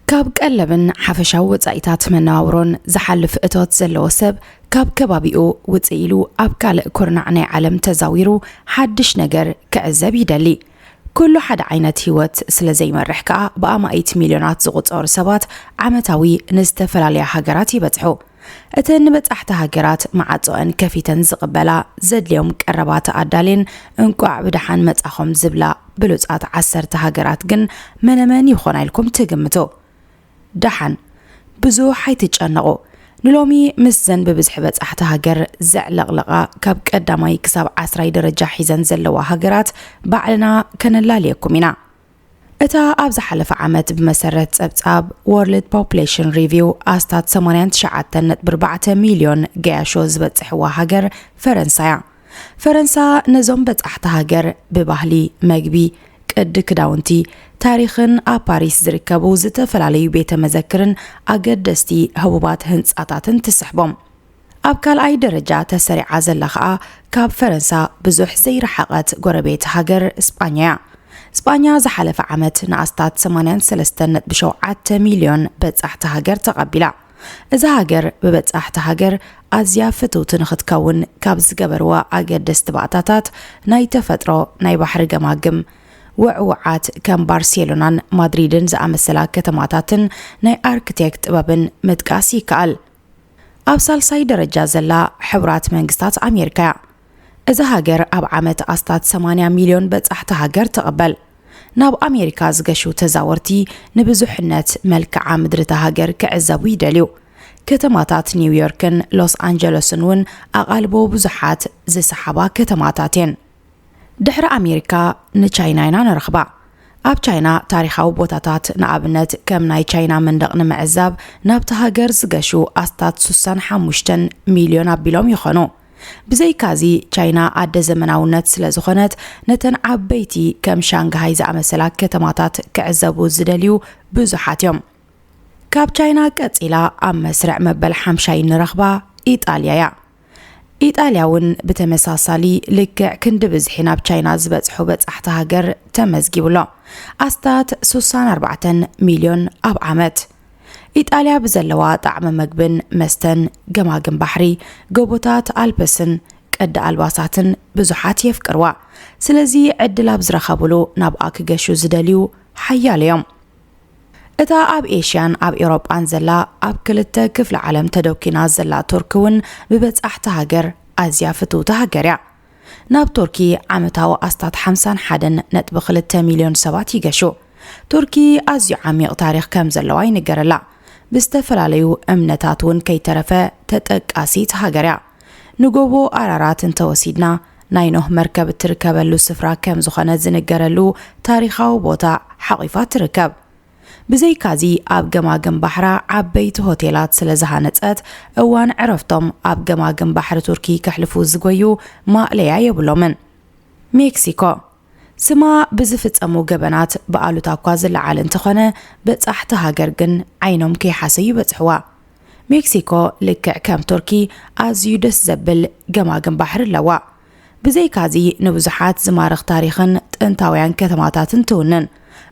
ካብ ቀለብን ሓፈሻዊ ወጻኢታት መነባብሮን ዝሓልፍ እቶት ዘለዎ ሰብ፣ ካብ ከባቢኡ ውጽእ ኢሉ ኣብ ካልእ ኩርናዕ ናይ ዓለም ተዛዊሩ ሓድሽ ነገር ክዕዘብ ይደሊ። ኩሉ ሓደ ዓይነት ህይወት ስለ ዘይመርሕ ከኣ፣ ብኣማኢት ሚልዮናት ዝቑጸሩ ሰባት ዓመታዊ ንዝተፈላለያ ሃገራት ይበጽሑ። እተን ንበጻሕቲ ሃገራት መዓጾአን ከፊተን ዝቕበላ፣ ዘድልዮም ቀረባት ኣዳልየን እንቋዕ ብደሓን መጻኹም ዝብላ ብሉጻት ዓሰርተ ሃገራት ግን መነመን ይኾና ኢልኩም ትግምቱ? ደሓን፣ ብዙሕ ኣይትጨነቑ። ንሎሚ ምስዘን ብብዝሒ በጻሕቲ ሃገር ዘዕለቕለቓ፣ ካብ ቀዳማይ ክሳብ ዓስራይ ደረጃ ሒዘን ዘለዋ ሃገራት ባዕልና ከነላልየኩም ኢና። እታ ኣብ ዝሓለፈ ዓመት ብመሰረት ጸብጻብ World Population Review ኣስታት ሰማንያን ትሽዓተን ነጥቢ ኣርባዕተ ሚልዮን ገያሾ ዝበጽሕዋ ሃገር ፈረንሳ እያ። ፈረንሳ ነዞም በጻሕቲ ሃገር ብባህሊ፣ መግቢ፣ ቅዲ ክዳውንቲ፣ ታሪኽን ኣብ ፓሪስ ዝርከቡ ዝተፈላለዩ ቤተ መዘክርን ኣገደስቲ ህቡባት ህንጻታትን ትስሕቦም። ኣብ ካልኣይ ደረጃ ተሰሪዓ ዘላ ኸኣ ካብ ፈረንሳ ብዙሕ ዘይረሓቐት ጎረቤት ሃገር ስጳኛ እያ። ስጳኛ ዝሓለፈ ዓመት ንኣስታት ሰማንያን ሰለስተን ነጥቢ ሸውዓተ ሚልዮን በጻሕቲ ሃገር ተቐቢላ። እዛ ሃገር ብበጻሕቲ ሃገር ኣዝያ ፍትውቲ ንኽትከውን ካብ ዝገበርዋ ኣገደስቲ ባእታታት፣ ናይ ተፈጥሮ፣ ናይ ባሕሪ ገማግም፣ ውዕውዓት ከም ባርሴሎናን ማድሪድን ዝኣመሰላ ከተማታትን ናይ ኣርክቴክት ጥበብን ምጥቃስ ይከኣል። ኣብ ሳልሳይ ደረጃ ዘላ ሕቡራት መንግስታት ኣሜሪካ እያ። እዛ ሃገር ኣብ ዓመት ኣስታት ሰማንያ ሚልዮን በጻሕቲ ሃገር ትቕበል። ናብ ኣሜሪካ ዝገሹ ተዛወርቲ ንብዙሕነት መልክዓ ምድሪ እታ ሃገር ክዕዘቡ ይደልዩ። ከተማታት ኒውዮርክን ሎስ ኣንጀለስን እውን ኣቓልቦ ብዙሓት ዝሰሓባ ከተማታት እየን። ድሕሪ ኣሜሪካ ንቻይና ኢና ንረኽባ። ኣብ ቻይና ታሪኻዊ ቦታታት፣ ንኣብነት ከም ናይ ቻይና መንደቕ ንምዕዛብ ናብቲ ሃገር ዝገሹ ኣስታት ሱሳን ሓሙሽተን ሚልዮን ኣቢሎም ይኾኑ። ብዘይካዚ፣ ቻይና ኣደ ዘመናውነት ስለ ዝኾነት፣ ነተን ዓበይቲ ከም ሻንግሃይ ዝኣመሰላ ከተማታት ክዕዘቡ ዝደልዩ ብዙሓት እዮም። ካብ ቻይና ቀጺላ ኣብ መስርዕ መበል ሓምሻይ ንረኽባ ኢጣልያ እያ። ኢጣልያ እውን ብተመሳሳሊ ልክዕ ክንዲ ብዝሒ ናብ ቻይና ዝበጽሑ በጻሕቲ ሃገር ተመዝጊቡ ኣሎ። ኣስታት ሱሳን ኣርባዕተን ሚልዮን ኣብ ዓመት። ኢጣልያ ብዘለዋ ጣዕሚ መግብን መስተን፣ ገማግም ባሕሪ፣ ጎቦታት ኣልፕስን ቅዲ ኣልባሳትን ብዙሓት የፍቅርዋ። ስለዚ ዕድል ኣብ ዝረኸብሉ ናብኣ ክገሹ ዝደልዩ ሓያሎ እዮም። እታ ኣብ ኤሽያን ኣብ ኤውሮጳን ዘላ ኣብ ክልተ ክፍለ ዓለም ተደኪና ዘላ ቱርኪ እውን ብበጻሕቲ ሃገር ኣዝያ ፍትውቲ ሃገር እያ። ናብ ቱርኪ ዓመታዊ ኣስታት ሓምሳን ሓደን ነጥቢ ክልተ ሚልዮን ሰባት ይገሹ። ቱርኪ ኣዝዩ ዓሚቕ ታሪኽ ከም ዘለዋ ይንገረላ። ብዝተፈላለዩ እምነታት እውን ከይተረፈ ተጠቃሲት ሃገር እያ። ንጎቦ ኣራራት እንተወሲድና፣ ናይ ኖህ መርከብ እትርከበሉ ስፍራ ከም ዝኾነ ዝንገረሉ ታሪኻዊ ቦታ ሓቒፋ ትርከብ። ብዘይካዚ፣ ኣብ ገማግም ባሕራ ዓበይቲ ሆቴላት ስለ ዝሃነጸት፣ እዋን ዕረፍቶም ኣብ ገማግም ባሕሪ ቱርኪ ከሕልፉ ዝጎዩ ማእለያ የብሎምን። ሜክሲኮ፣ ስማ ብዝፍጸሙ ገበናት ብኣሉታ እኳ ዝለዓል እንተኾነ፣ በጻሕቲ ሃገር ግን ዓይኖም ከይሓሰዩ ይበጽሕዋ። ሜክሲኮ ልክዕ ከም ቱርኪ ኣዝዩ ደስ ዘብል ገማግም ባሕሪ ኣለዋ። ብዘይካዚ፣ ንብዙሓት ዝማርኽ ታሪኽን ጥንታውያን ከተማታትን ትውንን።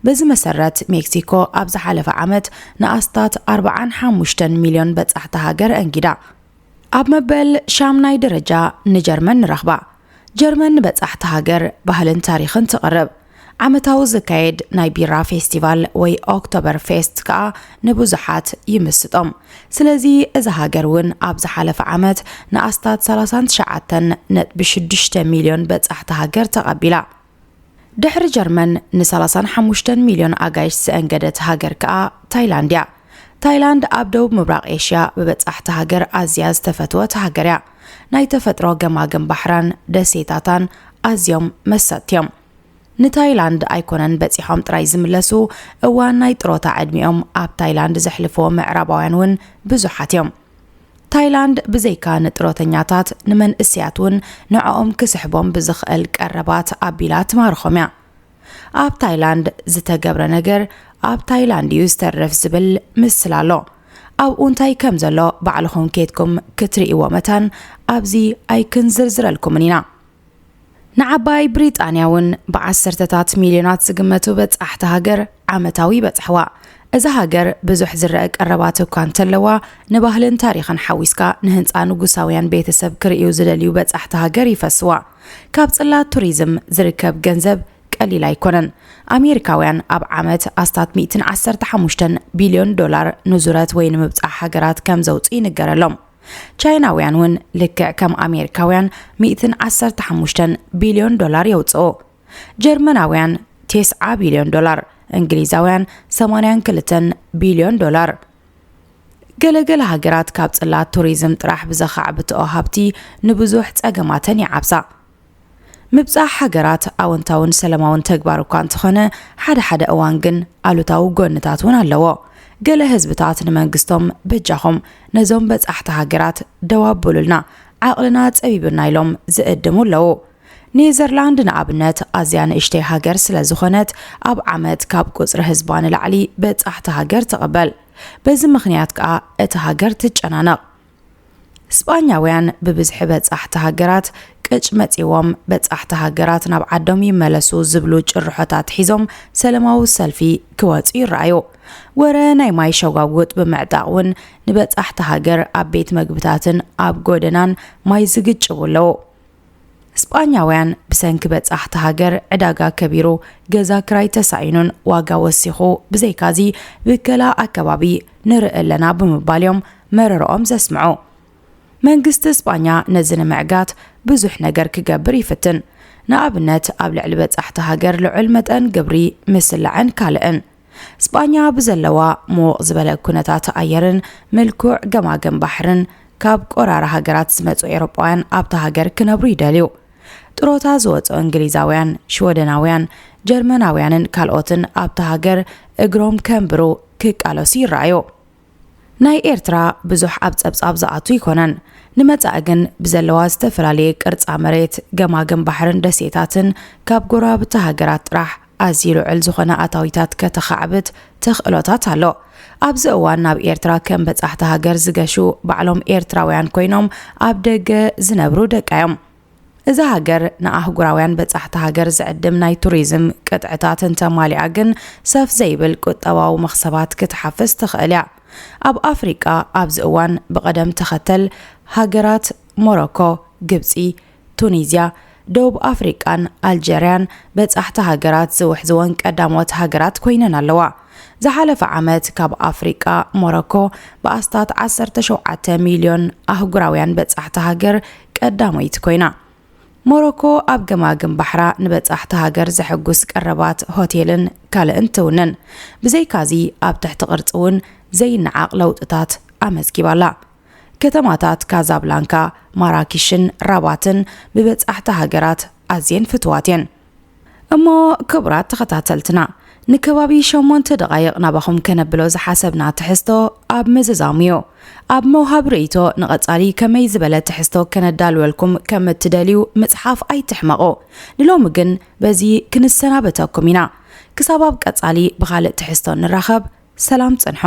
በዚ መሰረት፣ ሜክሲኮ ኣብ ዝሓለፈ ዓመት ንኣስታት ኣርባዓን ሓሙሽተን ሚልዮን በጻሕቲ ሃገር ኣንጊዳ። ኣብ መበል ሻምናይ ደረጃ ንጀርመን ንረኽባ። ጀርመን ንበጻሕቲ ሃገር ባህልን ታሪኽን ትቕርብ። ዓመታዊ ዝካየድ ናይ ቢራ ፌስቲቫል ወይ ኦክቶበር ፌስት ከኣ ንብዙሓት ይምስጦም። ስለዚ እዛ ሃገር እውን ኣብ ዝሓለፈ ዓመት ንኣስታት ሰላሳን ትሽዓተን ነጥቢ ሽዱሽተ ሚልዮን በጻሕቲ ሃገር ተቐቢላ። ድሕሪ ጀርመን ንሰላሳን ሓሙሽተን ሚልዮን ኣጋይሽ ዘአንገደት ሃገር ከኣ ታይላንድ እያ። ታይላንድ ኣብ ደቡብ ምብራቕ ኤሽያ ብበጻሕቲ ሃገር ኣዝያ ዝተፈትወት ሃገር እያ። ናይ ተፈጥሮ ገማግም ባሕራን ደሴታታን ኣዝዮም መሰጥቲ እዮም። ንታይላንድ ኣይኮነን በጺሖም ጥራይ ዝምለሱ፣ እዋን ናይ ጥሮታ ዕድሚኦም ኣብ ታይላንድ ዘሕልፍዎ ምዕራባውያን እውን ብዙሓት እዮም። ታይላንድ ብዘይካ ንጥሮተኛታት፣ ንመንእሰያት እውን ንዕኦም ክስሕቦም ብዝኽእል ቀረባት ኣቢላ ትማርኾም እያ። ኣብ ታይላንድ ዝተገብረ ነገር ኣብ ታይላንድ እዩ ዝተርፍ ዝብል ምስል ኣሎ። ኣብኡ እንታይ ከም ዘሎ ባዕልኹም ኬድኩም ክትርእይዎ መታን ኣብዚ ኣይክንዝርዝረልኩምን ኢና። ንዓባይ ብሪጣንያ እውን ብዓሰርተታት ሚልዮናት ዝግመቱ በጻሕቲ ሃገር ዓመታዊ ይበጽሕዋ። እዛ ሃገር ብዙሕ ዝረአ ቀረባት እኳ እንተለዋ፣ ንባህልን ታሪኽን ሓዊስካ ንህንጻ ንጉሳውያን ቤተሰብ ክርእዩ ዝደልዩ በጻሕቲ ሃገር ይፈስዋ። ካብ ጽላት ቱሪዝም ዝርከብ ገንዘብ ቀሊል ኣይኮነን። ኣሜሪካውያን ኣብ ዓመት ኣስታት ሚእትን ዓሰርተ ሓሙሽተን ቢልዮን ዶላር ንዙረት ወይ ንምብጻሕ ሃገራት ከም ዘውጽኡ ይንገረሎም። ቻይናውያን እውን ልክዕ ከም ኣሜሪካውያን ሚእትን ዓሰርተ ሓሙሽተን ቢልዮን ዶላር የውጽኡ። ጀርመናውያን ተስዓ ቢልዮን ዶላር፣ እንግሊዛውያን ሰማንያን ክልተን ቢልዮን ዶላር። ገለገለ ሃገራት ካብ ጽላት ቱሪዝም ጥራሕ ብዘኻዕብትኦ ሃብቲ ንብዙሕ ጸገማተን ይዓብሳ። ምብጻሕ ሃገራት ኣወንታውን ሰላማውን ተግባር እኳ እንተኾነ፣ ሓደ ሓደ እዋን ግን ኣሉታዊ ጎንታት እውን ኣለዎ። ገለ ህዝብታት ንመንግስቶም በጃኹም ነዞም በጻሕቲ ሃገራት ደው ኣብሉልና፣ ዓቕልና ጸቢብና ኢሎም ዝእድሙ ኣለዉ። ኔዘርላንድ ንኣብነት ኣዝያ ንእሽተይ ሃገር ስለ ዝኾነት ኣብ ዓመት ካብ ቁጽሪ ህዝባ ንላዕሊ በጻሕቲ ሃገር ትቕበል። በዚ ምኽንያት ከኣ እታ ሃገር ትጨናነቕ። ስጳኛውያን ብብዝሒ በጻሕቲ ሃገራት ቅጭ መጺዎም በጻሕቲ ሃገራት ናብ ዓዶም ይመለሱ ዝብሉ ጭርሖታት ሒዞም ሰላማዊ ሰልፊ ክወጹ ይረኣዩ። ወረ ናይ ማይ ሸጓጉጥ ብምዕጣቕ እውን ንበጻሕቲ ሃገር ኣብ ቤት መግብታትን ኣብ ጎደናን ማይ ዝግጭቡ ኣለዉ። ስጳኛውያን ብሰንኪ በጻሕቲ ሃገር ዕዳጋ ከቢሩ፣ ገዛ ክራይ ተሳኢኑን ዋጋ ወሲኹ፣ ብዘይካዚ ብከላ ኣከባቢ ንርኢ ኣለና ብምባል እዮም መረረኦም ዘስምዑ። መንግስቲ ስጳኛ ነዚ ንምዕጋት ብዙሕ ነገር ክገብር ይፍትን። ንኣብነት ኣብ ልዕሊ በጻሕቲ ሃገር ልዑል መጠን ግብሪ ምስላዕን ካልእን። ስጳኛ ብዘለዋ ምዉቕ ዝበለ ኩነታት ኣየርን ምልኩዕ ገማግም ባሕርን ካብ ቆራሪ ሃገራት ዝመጹ ኤውሮጳውያን ኣብታ ሃገር ክነብሩ ይደልዩ። ጥሮታ ዝወጹ እንግሊዛውያን፣ ሽወደናውያን፣ ጀርመናውያንን ካልኦትን ኣብታ ሃገር እግሮም ከንብሩ ክቃለሱ ይረኣዩ። ናይ ኤርትራ ብዙሕ ኣብ ጸብጻብ ዝኣቱ ኣይኮነን። ንመጻኢ ግን ብዘለዋ ዝተፈላለየ ቅርጻ መሬት፣ ገማግም ባሕርን ደሴታትን ካብ ጎረባብቲ ሃገራት ጥራሕ ኣዝዩ ልዑል ዝኾነ ኣታዊታት ከተኻዕብት ተኽእሎታት ኣሎ። ኣብዚ እዋን ናብ ኤርትራ ከም በጻሕቲ ሃገር ዝገሹ ባዕሎም ኤርትራውያን ኮይኖም ኣብ ደገ ዝነብሩ ደቃ እዮም። እዛ ሃገር ንኣህጉራውያን በጻሕቲ ሃገር ዝዕድም ናይ ቱሪዝም ቅጥዕታት እንተማሊኣ ግን ሰፍ ዘይብል ቁጠባዊ መኽሰባት ክትሓፍስ ትኽእል እያ። ኣብ ኣፍሪቃ ኣብዚ እዋን ብቐደም ተኸተል ሃገራት ሞሮኮ፣ ግብጺ፣ ቱኒዝያ፣ ደቡብ ኣፍሪቃን ኣልጀርያን በጻሕቲ ሃገራት ዝውሕዝወን ቀዳሞት ሃገራት ኮይነን ኣለዋ። ዝሓለፈ ዓመት ካብ ኣፍሪቃ ሞሮኮ ብኣስታት ዓሰርተ ሸውዓተ ሚልዮን ኣህጉራውያን በጻሕቲ ሃገር ቀዳመይቲ ኮይና። ሞሮኮ ኣብ ገማግም ባሕራ ንበጻሕቲ ሃገር ዘሐጉስ ቀረባት ሆቴልን ካልእን ትውንን። ብዘይካዚ ኣብ ትሕቲ ቅርጺ እውን ዘይነዓቕ ለውጥታት ኣመዝጊባ ኣላ። ከተማታት ካዛብላንካ፣ ማራኪሽን ራባትን ብበጻሕቲ ሃገራት ኣዝየን ፍትዋት እየን። እሞ ክቡራት ተኸታተልትና፣ ንከባቢ ሸሞንተ ደቓይቕ ናባኹም ከነብሎ ዝሓሰብና ትሕዝቶ ኣብ ምዝዛሙ እዩ። ኣብ መውሃቢ ርእይቶ ንቐጻሊ ከመይ ዝበለ ትሕዝቶ ከነዳልወልኩም ከም እትደልዩ ምጽሓፍ ኣይትሕመቑ። ንሎሚ ግን በዚ ክንሰናበተኩም ኢና። ክሳብ ኣብ ቀጻሊ ብኻልእ ትሕዝቶ ንራኸብ፣ ሰላም ጽንሑ።